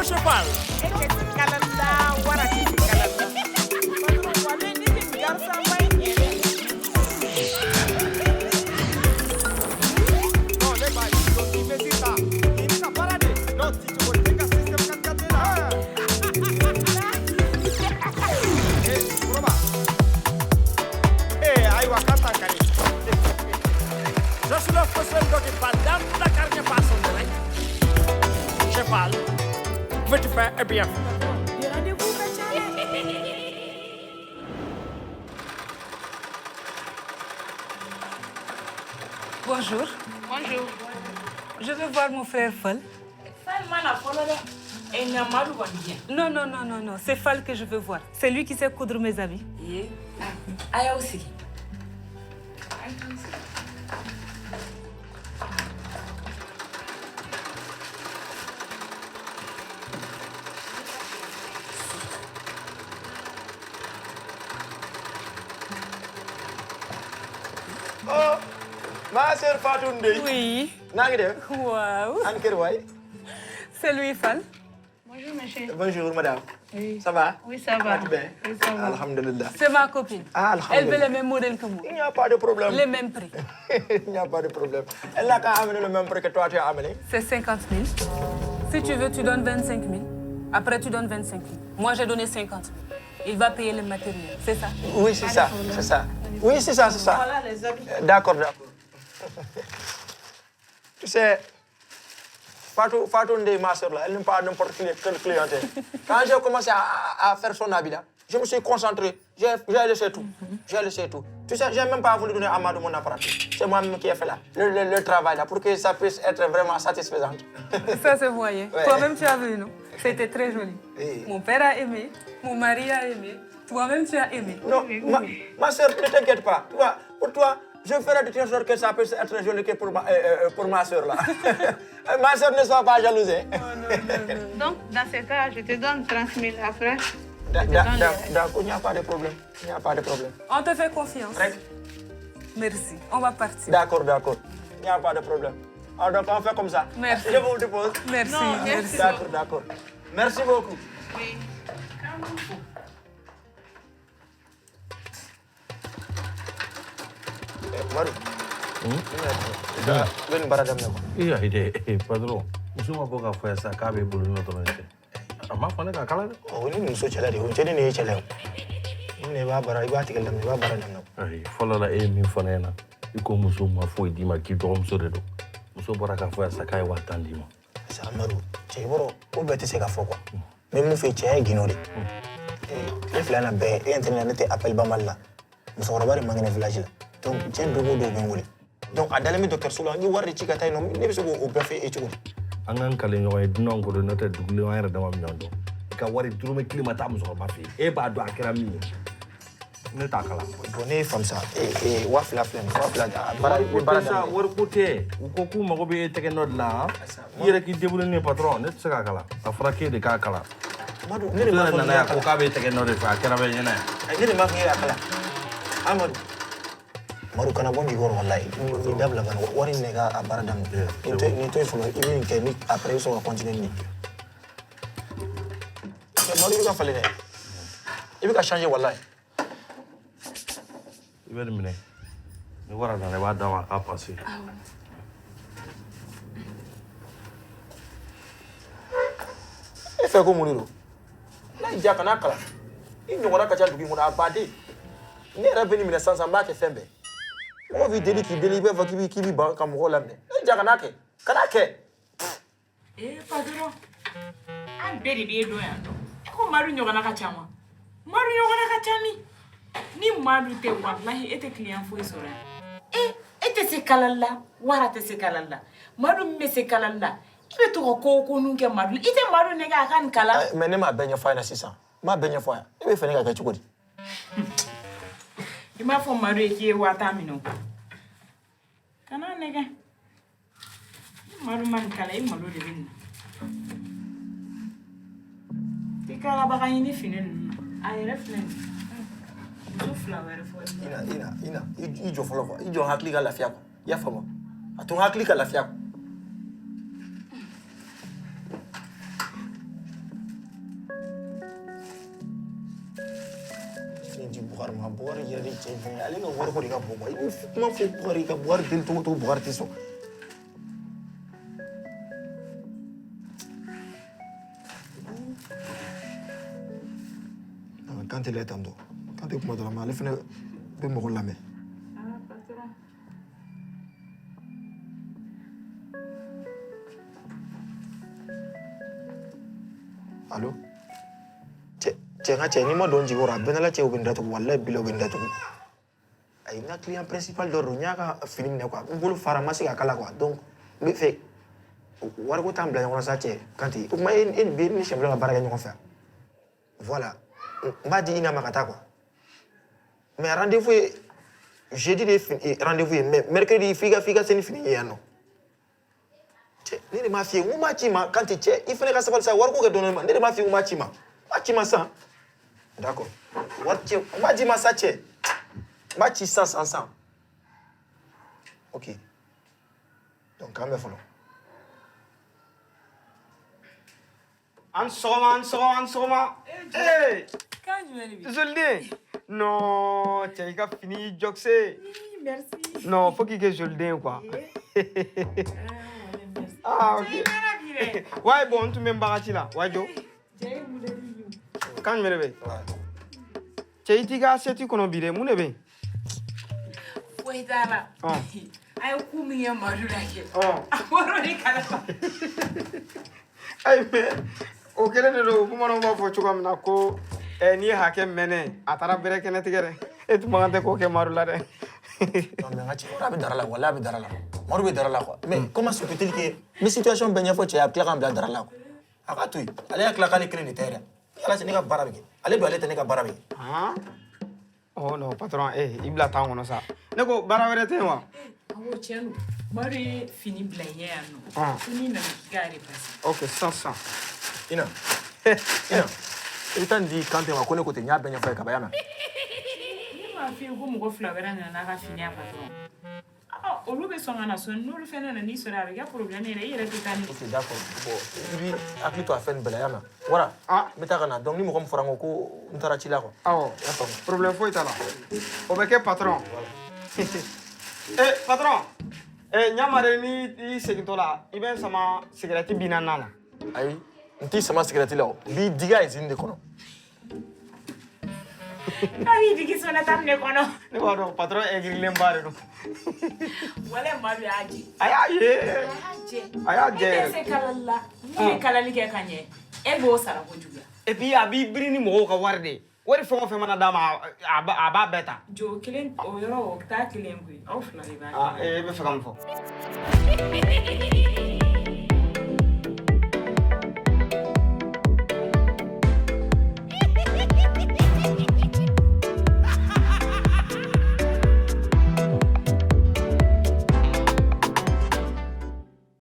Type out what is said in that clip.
Monsieur Fall. E tɛ se kalali la, wara tɛ se kalali la. Patron, walayi ne tɛ nin garisanba in ɲɛ dɛ. Non, ne b'a ye donc i bɛ sisan nin ka baara de non ti cogo di ne ka système 4 4 la. Eh, Koroba. Eh, ayiwa k'a ta kari. Je suis le faiseur qui parle dans Dakar n'est pas son délai. Je parle. Vite fait et bien fait. Bi rendez-vous ka ca dɛ. Bonjour. Bonjour. Je veux voir mon frère Fall. Fall mana fɔlɔ dɛ. E nka Madu kɔni di yan. Non, non, non, non, non. C'est Fall que je veux voir. C'est lui qui sait coudre mes habits. Ye. A y'aw sigi. Oh, ma sœur Fatou Ndeye. Oui. Naa ngi def. Waouh. An kër waay. C'est lui, Fall. Bonjour monsieur. Bonjour madame. Oui. Ça va? Oui, ça va. Tu vas bien? Oui, ça va. Alhamdulillah. C'est ma copine. Ah, Elle veut alhamdulillah. le même modèle que moi. Il n'y a pas de problème. Les mêmes prix. Il n'y a pas de problème. Elle n'a qu'à amener le même prix que toi tu as amené. C'est 50 000. Si tu veux, tu donnes 25 000. Après, tu donnes 25 000. Moi, j'ai donné 50 000. Il va payer le matériel, c'est ça? Oui, c'est ça, c'est ça. Oui, c'est ça, c'est ça. Voilà les habits. D'accord, d'accord. Tu sais, Fatou, Fatou Ndeye, ma soeur, là, elle n'est pas n'importe quelle clientèle. Quand j'ai commencé à faire son habit, là, je me suis concentré. J'ai laissé tout. J'ai laissé tout. Tu sais, j'ai même pas voulu donner à Amadou mon apprenti. C'est moi-même qui ai fait là, le travail, là, pour que ça puisse être vraiment satisfaisant. Ça se voyait. Ouais. Toi-même, tu as vu, non? C'était très joli. Oui. Mon père a aimé, mon mari a aimé, toi-même, tu as aimé. Non, ma soeur, ne t'inquiète pas. Tu vois, pour toi, je ferai de telle sorte que ça puisse être joli que pour ma soeur, là. Ma soeur ne soit pas jalouse. Hein. Donc, dans ce cas, je te donne 30 000 après. Je te donne le D'accord, il n'y a pas de problème. Il n'y a pas de problème. On te fait confiance. Rek. Merci. On va partir. D'accord, d'accord. Il n'y a pas de problème. Alors, donc, on fait comme ça. Merci. Je vous dépose. Merci. Non, merci. D'accord, d'accord. Merci beaucoup. Oui. Eh, Madu. I bɛ nin baara daminɛ quoi. E ayi dɛ, patron, muso ma bɔ k'a fɔ yan sisan k'a b'e bolo nɔ dɔrɔn tɛ. A ma fɔ ne k'a kala dɛ. O ni muso cɛla de ye, o cɛ ni nin ye cɛla ye. Ni nin i b'a baara, i b'a tigɛ daminɛ, i b'a baara daminɛ. Ayi, fɔlɔ la e ye min fɔ ne ɲɛna, i ko muso ma foyi d'i ma k'i dɔgɔmuso de don. Muso bɔra k'a fɔ yan sisan k'a ye 10 000 d'i ma. Parce que Amadu, cɛ i b'a dɔn ko bɛɛ tɛ se ka fɔ quoi. N bɛ mun fɛ yen, cɛya ye gindo de ye. Tile fila in na bɛɛ, e ɲɛ tɛ ne la, ne tɛ appel banbali la. Musokɔrɔba de man kɛnɛ village la. Donc diɲɛ don o don u bɛ n wele. Donc a dalen bɛ dɔgɔtɔrɔso la, n ye wari de ci ka taa yen nɔ, ne bɛ se k'o bɛɛ fɔ e cogo di? An k'an kale ɲɔgɔn ye, dunanw ko don, n'o tɛ dugulenw an yɛrɛ dama bɛ ɲɔgɔn dɔn. I ka wari dɔrɔmɛ kelen ma taa musokɔrɔba fɛ yen. E b'a dɔn a kɛra min ye. Ne t'a kala. Bon ne ye faamu sa, 2000 filɛ nin ye, 2000 a baara i bɛ baara sa, daminɛ. Wariko tɛ. U ko k'u mago bɛ e tɛgɛ nɔ de la. I yɛrɛ k'i débrouiller ni patron, ne tɛ se k'a kala. A fɔra k'e de k'a kala. Amadu, ne de m'a Muso fɔ yɛrɛ nana yan ko k'a bɛ e tɛgɛ nɔ de fɛ, a kɛra bɛɛ ɲɛna yan. Ne de m'a fɔ k'e k'a kala. Amadu. Madu kana bɔ nin kɔrɔ walayi. Nin dabila bani, wari in minɛ i ka baara daminɛ. Nin to yen fɔlɔ, i bɛ nin kɛ ni après i bɛ sɔrɔ ka continuer ni nin ye. Madu i bɛ ka falen dɛ. I bɛ ka changer walayi. I bɛ nin minɛ. Ni wari nana i b'a d'a ma a k'a passer. E fɛ ko mun de don? N'a y'i diya kan'a kalan. I ɲɔgɔnna ka ca dugu in kɔnɔ a baden. Ne yɛrɛ bɛ nin minɛ sisan sisan n b'a kɛ fɛn bɛɛ. Mɔgɔ b'i deli k'i deli i b'a fɔ k'i b'i ban ka mɔgɔw laminɛ. N'a y'i diya kan'a kɛ. Kan'a kɛ. Eh, patron, an bɛɛ de b'e dɔn yan nɔ. E ko Madu ɲɔgɔnna ka ca wa? Madu ɲɔgɔnna ka ca min? Ni Madu tɛ, walahi e tɛ client foyi sɔrɔ yan. E, e tɛ se kalali la, wara tɛ se kalali la. Madu min bɛ se kalali la, i bɛ to ka ko ko ninnu kɛ Madu la. I tɛ Madu nɛgɛ a ka nin kala. Mais ne m'a bɛɛ ɲɛfɔ a ɲɛna sisan. N m'a bɛɛ ɲɛfɔ a ɲɛna. E bɛ fɛ ne ka kɛ cogo di? I m'a fɔ Madu ye k'i ye 10 000 minɛ o. Kana nɛgɛ. Ni Madu ma nin kala, i malo de bɛ nin na. I kalabaga ɲini fini ninnu na. A yɛrɛ filɛ nin ye. Muso fila wɛrɛ fɔ. Ina, ina, ina. I jɔ fɔlɔ quoi. I jɔ hakili ka lafiya quoi. I y'a faamu? A to n hakili ka lafiya quoi. Ma Bukari yɛrɛ de cɛ jumɛn ale ka wariko de ka bon quoi. I bɛ kuma fɔ Bukari ka Bukari deli cogo o cogo Bukari tɛ sɔn. Kante la tan tɔ. Kante kuma dɔ la mais ale fana bɛ mɔgɔ lamɛn. Ah, patron. Allo? Cɛ n ka cɛ n'i ma don n jigi kɔrɔ a bɛɛ n'ala cɛ u bɛ n datugu walayi bilahi u bɛ n datugu. Ayi n ka client principal dɔ don n y'a ka fini minɛ quoi n bolo fara n ma se k'a kala quoi donc n bɛ fɛ wariko t'an bila ɲɔgɔn na sa cɛ Kante o tuma e ni bi e ni siɲɛ fɔlɔ ka baara kɛ ɲɔgɔn fɛ voilà n b'a di Ina ma ka taa quoi mais rendez-vous ye jeudi de ye rendez-vous ye mais mercredi f'i ka se ni fini ye yan nɔ. Cɛ ne de m'a f'i ye n ko n b'a ci ma Kante cɛ i fana ka sabali sa wariko kɛ dɔɔni ma ne de m'a f'i ye n ko n b'a ci ma n b'a ci ma sisan d'accord wari cɛ n b'a di ma sa cɛ n b'a ci sisan sisan sisan ok donc k'an bɛn fɔlɔ. An sɔgɔma an sɔgɔma an sɔgɔma. Ee Kan jumɛn de bɛ? Joliden. Non cɛ i ka fini y'i jɔkise. Merci. Non faut k'i kɛ joliden ye quoi. Ah ok. Ouais bon n tun bɛ n bagaci la wa jɔ. Kan jumɛn de bɛ yen? Cɛ i t'i ka assiette kɔnɔ bi dɛ mun de bɛ yen? Foyi t'a la. Ɔn. A ye ko min kɛ Madu la kɛ. Ɔn. A bɔr'o de kalama. Ayi mais o kɛlen de don bamananw b'a fɔ cogoya min na ko n'i ye hakɛ mɛnɛ a taara bɛrɛ kɛnɛ tigɛ dɛ e tun man kan tɛ k'o kɛ Madu la dɛ. Non mais n ka cɛ a bɛ dara la walahi a bɛ dara la Madu bɛ dara la quoi mais comment se peut-il que n bɛ situation bɛɛ ɲɛfɔ cɛ ye a bɛ tila k'an bila dara la quoi a k'a to yen ale y'a tila k'ale kelen de tɛ yɛrɛ ala cɛ ne ka baara bɛ kɛ ale don ale tɛ ne ka baara bɛ kɛ. Han? Oh non patron i bila temps kɔnɔ sa ne ko baara wɛrɛ tɛ yen wa? Awɔ tiɲɛ don Madu ye fini bila i ɲɛ yan nɔ. Ɔn. Ko n'i nana k'i k'a repasser. Ok sisan sisan. Ina Ina i bɛ taa nin di Kante ma ko ne ko ten n y'a bɛɛ ɲɛfɔ a ye kaban i y'a mɛn. Ne m'a f'i ye ko mɔgɔ fila wɛrɛ nana n'a ka fini ye patron. Ah, olu bɛ sɔn ka na sɔn n'olu fɛnɛ nana n'i sɔrɔ a bɛ kɛ problème yɛrɛ i yɛrɛ tɛ taa ni. Ok d'accord bon i b'i hakili to a fɛn nin bɛɛ la i y'a mɛn wara n bɛ taa ka na donc ni mɔgɔ min fɔra n kɔ ko n taara ci la quoi. Awɔ I y'a faamu. Problème foyi t'a la o bɛ kɛ patron. Eh patron ɲama de ni i segintɔ la i bɛ n sama sigɛrɛti 40 la. Ayi n t'i sama sigɛrɛti la o n b'i digi a usine de kɔnɔ. K'a b'i digi sonata minɛ kɔnɔ. Ne b'a dɔn patron aigrilenba de don. Walayi Madu y'a jɛ. A y'a ye. A y'a jɛ. A y'a jɛ E tɛ yɛrɛ. se kalali la. Mun bɛ kalali kɛ ka ɲɛ e b'o sara kojuguya. Et puis a b'i biri ni mɔgɔw ka wari de ye. Wari fɛn o fɛn mana d'a ma a b'a bɛɛ ta. Jo kelen o yɔrɔ o t'a kelen koyi aw fila de b'a Ah kɛ. e bɛ fɛ ka mun fɔ?